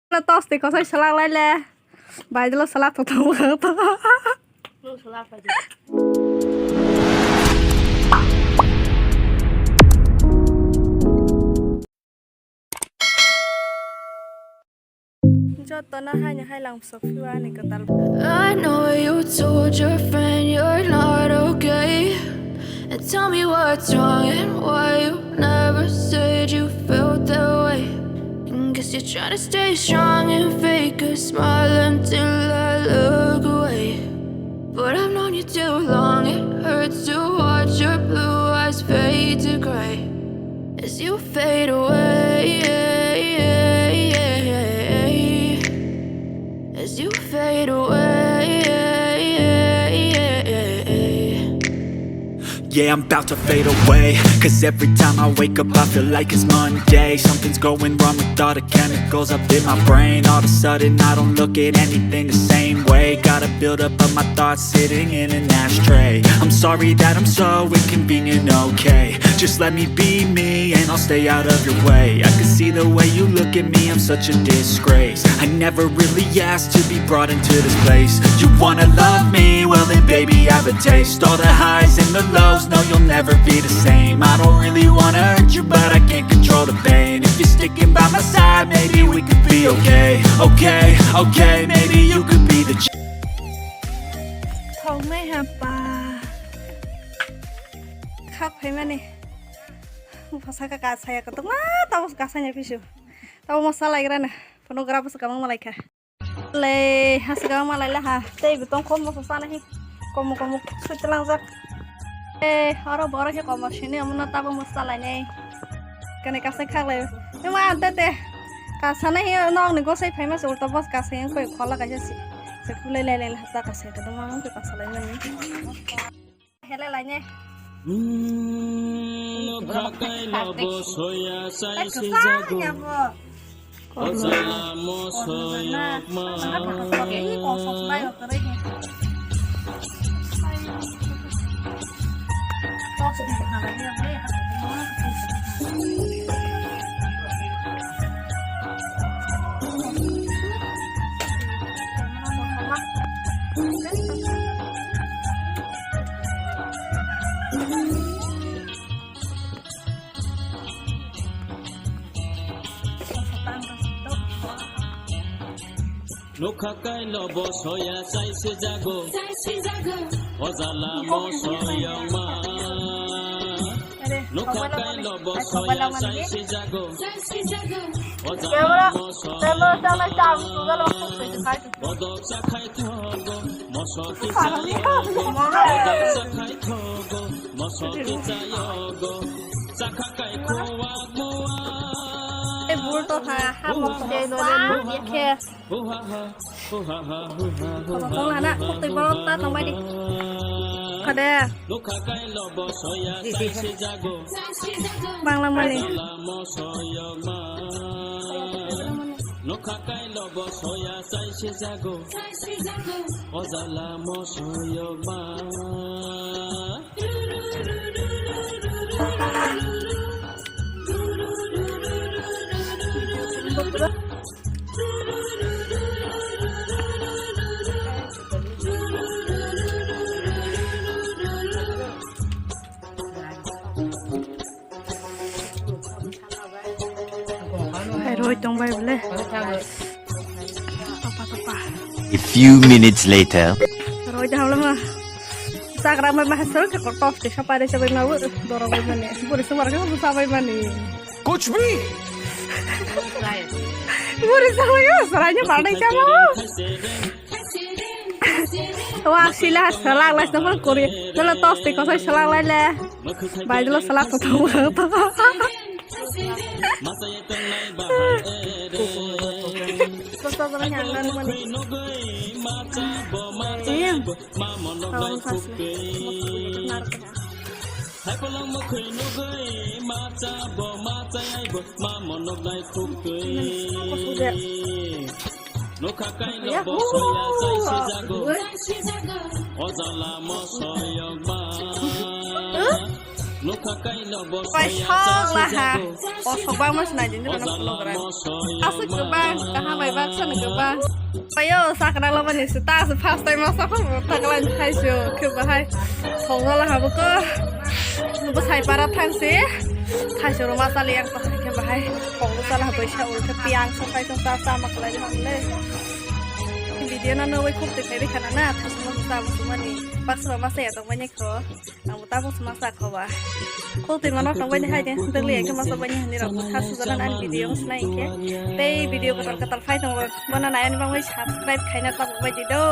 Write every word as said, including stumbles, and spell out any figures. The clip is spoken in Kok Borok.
Tos twi kosai swlak lai le. Bai dolo swlak tong tong. Jotono haino hai lang sok phiwa ani kwtal. I know you told your friend you're not okay. And tell me what's wrong and why you never said you felt that way. And guess you're trying to stay strong and fake a smile until I look away. But I've known you too long, it hurts to watch your blue eyes fade to gray as you fade away, as you fade away. Yeah, I'm about to fade away. Cause every time I wake up, I feel like it's Monday. Something's going wrong with all the chemicals up in my brain. All of a sudden, I don't look at anything the same way. Got a buildup of my thoughts sitting in an ashtray. I'm sorry that I'm so inconvenient, okay? Just let me be me and I'll stay out of your way. I can see the way you look at me, I'm such a disgrace. I never really asked to be brought into this place. You wanna love me? Well then, baby, I have a taste. All the highs and the lows, no, you'll never be the same. I don't really wanna hurt you, but I can't control the pain. If you're sticking by my side, maybe we could be okay. Okay, okay, maybe you could be the ch- Thongnai ha pa. Khak phaimani. Bwsaka kasaya kwtwma, tamo kasanya pisu. Tamo mosa laigrana. Phunukgra bwswk kwbangma laikha. Le, ha swkang malai le ha. Tei bo tong kho moso sana hi. Komo komo sui tlang jak. E, oro boro khe komo sini omo no tabo moso lai nei. Kene kasai khak lai. Ema ante te. Kasana hi nok ni gosai phaima se ulta bos kasai ang koi khola kaisa si. Se khulai lai lai ha ta kasai ta dong ang koi kasa lai mani. Hele laine. Nokha kailo bo soya sai sijago. Ojala mo soyokma. Nokha kailo bo soya sai sijago. Ojala mo soyokma. Nokha kailo bo soya sai sijago. Ojala mo soyokma. Bodok chakhai thogo, moso kichayogo. Bodok chakhai thogo, moso kichayogo. Chakha kai khowa mowa. E bul to ha, ha mo de do de mo ye khe. Hu ha ha, hu ha ha, hu ha ha. Tong lana, kok twi borok ta tong bai di. Khade. Nokha kailo bo soya sai sijago. Bangla mani. Ojala mo soyokma. Nokha kailo bo soya sai sijago. Ojala mo soyokma. Hai roi tong bai bole. Topa topa. A few minutes later. Roi da hawla ma. Sagra ma ma sar ka tos te sapa de sabai ma bu doro bai mane. Buri sumar ka bu sabai mane. Kuch bhi. Buri sabai ma sara nya ba dai sama. Wa sila salak lai sila kori. Dala tos te kosai salak lai le. Bai dala salak to to. Tos to dala yang dan mani. Sim. Tawang sas le. Hai polong mokhoi nugui macha bo macha ai bo ma monok dai khuk twi. Nokha kailo bo soya sai sijago. Ojala mo soyokma. Paisok laha. Kosok bangma se naidi nini rano phunuk rang. Aswk kwbang, kaham bai baksa no kwbang. Payo sakra lama ni se ta se first time masa phang taklan thaisu khe bahai. Thongno laha buko. Bwsai para thang se. Thaisu roma chali ang to khe bahai. Thongno chala bai sa ul khe piang sa pai sa sa ma khlai ham le. Video no no wai khuk te khai khana na thaisu mo sa mo sumani. Baksa roma sa ya tong mani kho. Ang bo tabuk se ma sa kho ba. Khotwi mano tong bai ni hai de, dagli ang khe ma sa bai ni hani rok kha sujana nani video wng sinai hinkhe. Tei video kotor kotor phai tongo, bono nai ani bagwi subscribe khaina tabuk bai di do.